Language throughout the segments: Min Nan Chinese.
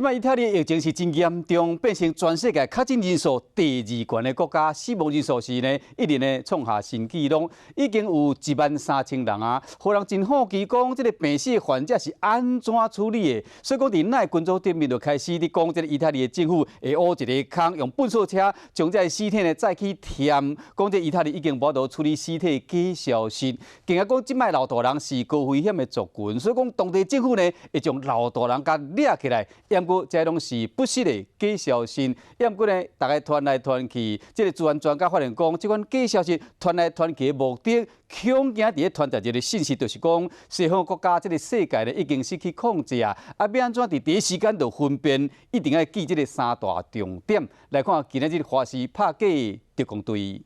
這擺意大利疫情是真嚴重，變成全世界確診人數第二懸的國家，死亡人數是呢一直呢創下新紀錄，已經有1萬3千人啊！予人真好奇講，這个病死的患者是按怎處理的？所以講，佇咱的群組頂面就開始佇講，這个意大利的政府會挖一个空，用糞掃車將這个屍體呢載去填。講這意大利已經無法度處理屍體的假消息，更加講這擺老大人是高危險的族群，所以講當地政府呢會將老大人共掠起來。毋過這攏是不實的假消息。毋過呢，逐家傳來傳去，這个資安專家發現講，這款假消息傳來傳去的目的，恐驚佇咧傳達一个信息，就是講西方國家這个世界呢已經失去控制啊！啊，欲按怎佇第一時間就分辨，一定愛記這个三大重點。來看今仔日華視拍假特工隊。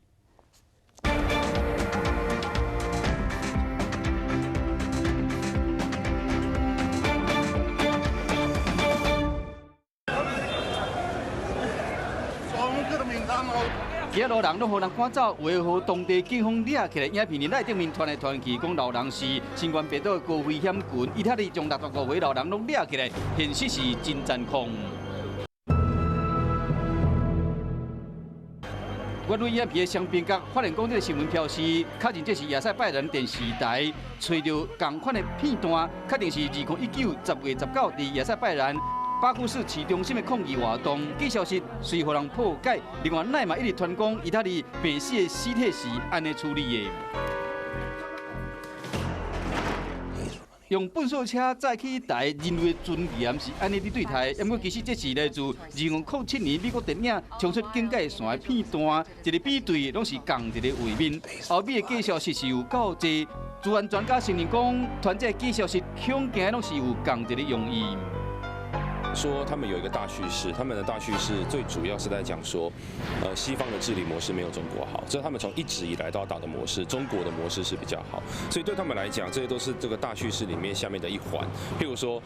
其他老人攏予人趕走，有的予當地警方掠起來。影片佇內頂面傳來傳去，講老人是新冠病毒的高危險群，意大利將65歲老人攏掠起來，現實是真殘酷。阮對影片的雙邊角發現講，這个新聞標示確認這是亞塞拜然電視台揣著仝款的片段，確定是2019 10月19佇亞塞拜然巴庫市市中心的抗議活動，假消息隨予人破解。另外，奈嘛一直傳講，意大利病死的屍體是按呢處理的，用糞掃車載去抬人類的尊嚴是按呢佇對待。毋過其實這是來自2007年美國電影《衝出警戒線》的片段，一个比對攏是仝一个畫面。後尾的假消息是有夠濟，資安專家承認講，傳這个假消息恐驚攏是有仝一个用意。說他們有一個大敘事，他們的大敘事最主要是在講說，西方的治理模式沒有中國好，這是他們從一直以來都要打的模式，中國的模式是比較好，所以對他們來講，這些都是這個大敘事裡面下面的一環。譬如說，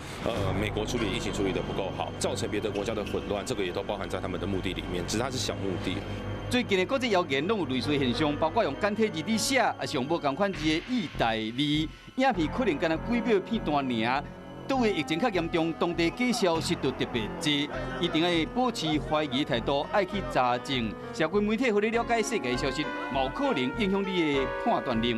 美國處理疫情處理得不夠好，造成別的國家的混亂，這個也都包含在他們的目的裡面，只是它是小目的。最近的國際謠言攏有類似現象，包括用簡體字佇寫，抑是用無仝款字的意大利影片，可能干焦幾秒片段爾。佗位疫情較嚴重，當地假消息就特別濟，一定愛保持懷疑態度，愛去查證。社群媒體予你了解世界消息，嘛有可能影響你的判斷力。